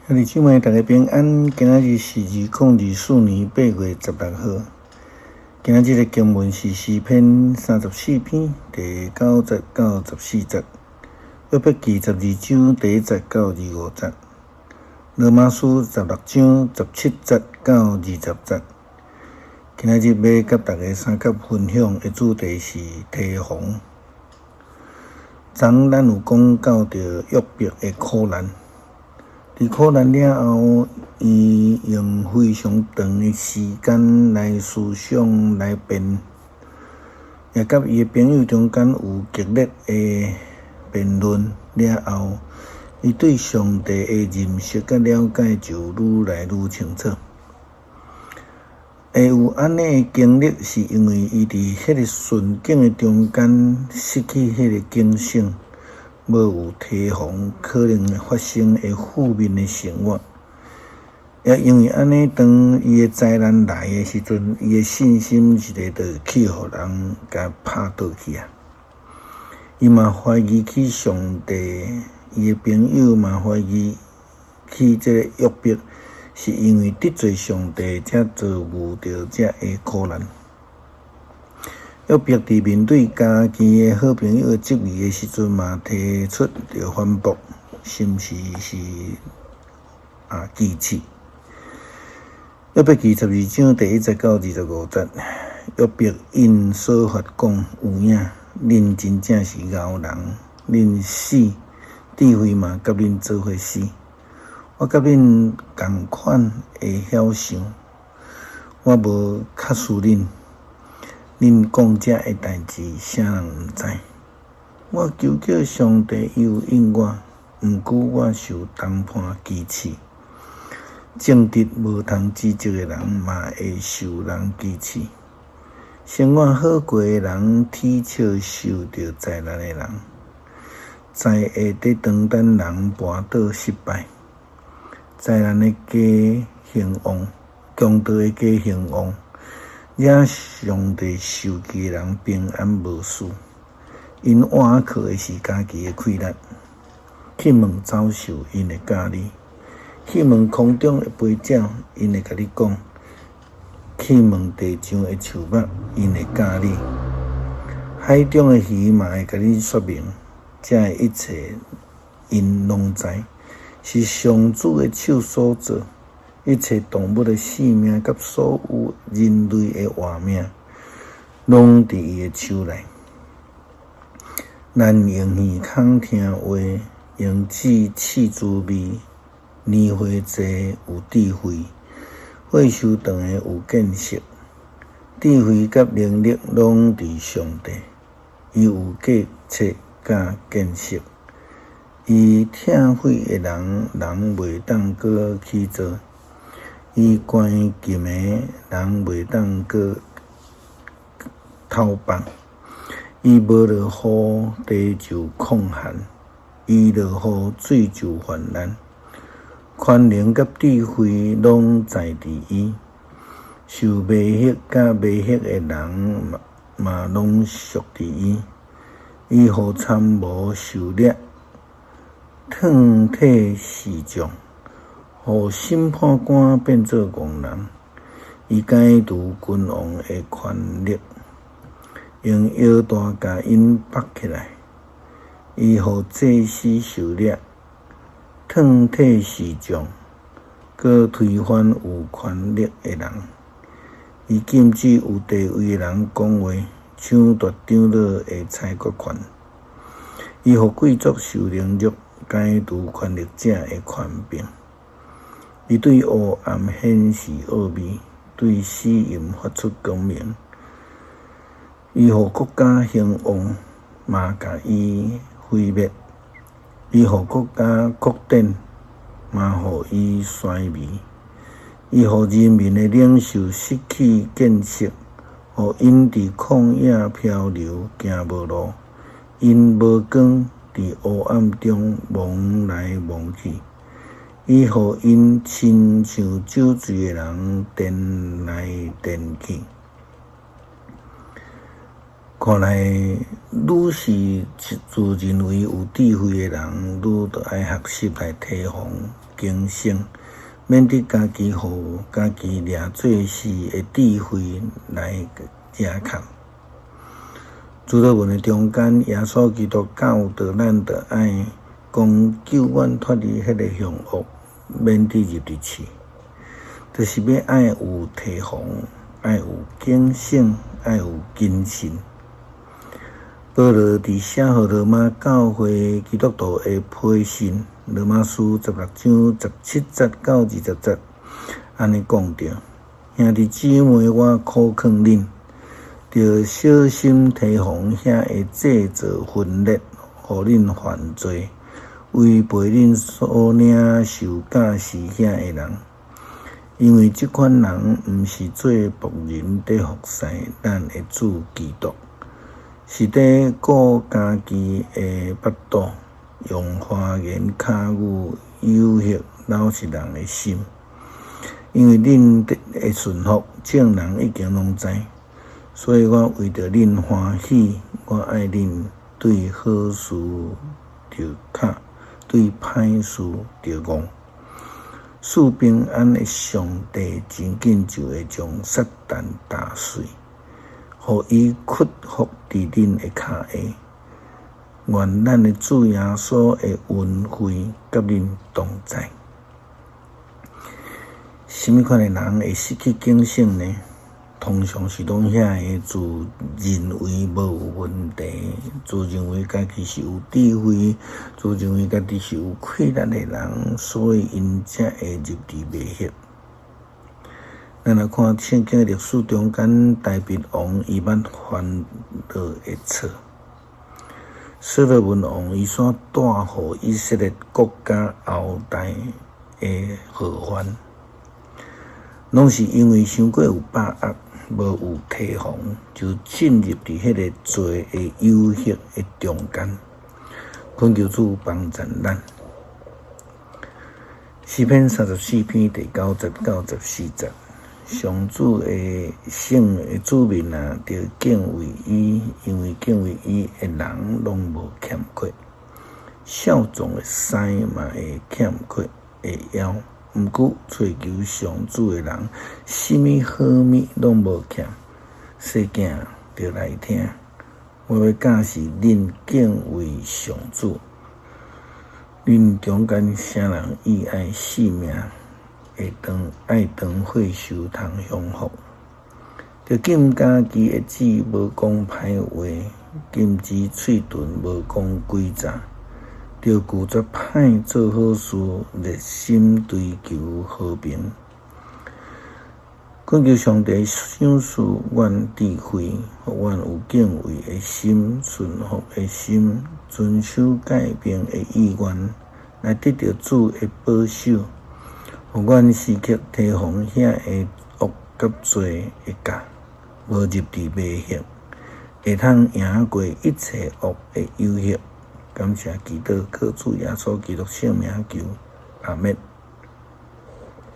兄弟姊妹，大家平安。今仔日是2024年8月16號。今仔日的經文是詩篇34篇第九節到14節，約伯記12章第一節到25節，羅馬書16章17節到20節。今仔日欲佮大家相佮分享的主題是提防。昨咱有講到著約伯的苦難。佇苦難了後，伊用非常長的時間來思想來辯，也佮伊的朋友中間有激烈的辯論了後，伊對上帝的認識佮了解就愈來愈清楚。會有按呢的經歷，是因為伊佇彼個順境的中間失去彼個警醒。無有提防可能會發生的負面的生活，也因為按呢，當伊的災難來的時陣，伊的信心一下就去予人共拍倒去啊！伊嘛懷疑起上帝，伊的朋友嘛懷疑起這個約伯，是因為得罪上帝，才遭遇著這个苦難。約伯佇面對家己的好朋友的質疑的時陣，嘛提出著反駁，甚至是譏刺。約伯記12章第一節到25節，約伯應瑣法講：有影，恁真正是𠢕人，恁死，智慧嘛佮恁做伙死。我佮恁仝款會曉想，我無較輸恁。恁講這个代誌，啥人毋知？我求叫上帝，伊有應我，毋過我受同伴譏刺。正直無通指責的人，嘛會受人譏刺。生活好過的人，恥笑受著災難的人，災會佇當等人跋倒失敗。災難的家興旺，強盜的家興旺。惹上帝受氣的人平安無事，𪜶倚靠的是家己的氣力。去問走獸，𪜶會教你；去問空中的飛鳥，𪜶會共你講；去問地上的樹木，𪜶會教你；海中的魚嘛會共你說明。這一切，𪜶攏知，是上主的手所做。一切動物的性命佮所有人類的活命，攏佇伊的手內。咱用耳孔聽話，用舌試滋味。年歲濟有智慧，歲壽長的有見識。智慧佮能力攏佇上帝，伊有計策佮見識。伊拆毀的人，人袂當閣起造。伊關禁的人袂當閣偷放，伊無落雨地就曠旱，伊落雨水就泛濫。權能佮智慧攏在佇伊，受威嚇佮威嚇的人嘛攏屬佇伊。伊予參謀受掠，褪退示眾。予審判官變做戇人，伊解除君王的權力，用腰帶共𪜶縛起來。伊予祭司受掠，褪退示眾，閣推翻有權力的人。伊禁止有地位的人講話，搶奪長老的裁決權。伊予貴族受凌辱，解除權力者的權柄。伊對黑暗顯示奧秘，對死蔭發出光明。伊予國家興旺，嘛共伊毀滅；伊予國家擴展，嘛予伊衰微。伊予人民的領袖失去見識，予𪜶佇曠野漂流，行無路。𪜶無光，佇黑暗中摸來摸去。伊予𪜶親像酒醉的人，顛來顛去。看來，愈是自認為有智慧的人，愈著愛學習來提防、謹警醒，免得家己予家己掠做事的智慧來遮崁。主禱文的中間，耶穌基督教導咱，著愛講救阮脫離彼个凶惡，免得入佇試，就是欲愛有提防，愛有警醒，愛有謹慎。保羅佇寫予羅馬教會基督徒的批信，羅馬書16章17節到20節，按呢講著：兄弟姊妹，我苦勸恁，著小心提防遐个製造分裂，予恁犯罪，違背恁所領受教示遐个人，因為這款人毋是做僕人佇服侍咱的主基督，是佇顧家己的腹肚，用花言巧語誘惑老實人的心。因為恁的順服，眾人已經攏知，所以我為著恁歡喜，我愛恁對好事著巧，對歹事著戇。賜平安的上帝真緊就會將撒旦打碎，予伊屈服佇恁的跤下。願咱的主耶穌的恩惠佮恁同在。啥物款的人會失去警醒呢？通常是攏遐个自認為無有問題，自認為家己是有智慧，自認為家己是有氣力的人，所以𪜶才會入佇迷惑。咱來看聖經歷史中間，大衛王伊捌犯落的錯。所羅門王伊煞帶予以色列國家後代的禍患，攏是因為傷過有把握，無有提防，就進入佇彼个罪的誘惑的中間。懇求主幫助咱。詩篇34篇第9節到14節，上主的聖的子民啊，著敬畏伊，因為敬畏伊的人攏無欠缺。少壯的獅嘛會欠缺會枵，毋過揣求上主的人，啥物好物攏無欠。細囝著來聽，我欲教示恁敬畏上主。恁中間啥人意愛性命，會當愛當歲壽通享福，著禁家己的舌無講歹話，禁止喙唇無講詭詐，著拒絕歹做好事，熱心追求和平。懇求上帝賞賜阮智慧，予阮有敬畏的心、順服的心、遵守誡命的意願，來得著主的保守，予阮時刻提防遐个惡佮罪的教，無入佇迷惑，會通贏過一切惡的誘惑。感謝祈禱，靠主耶穌基督聖名求，阿們。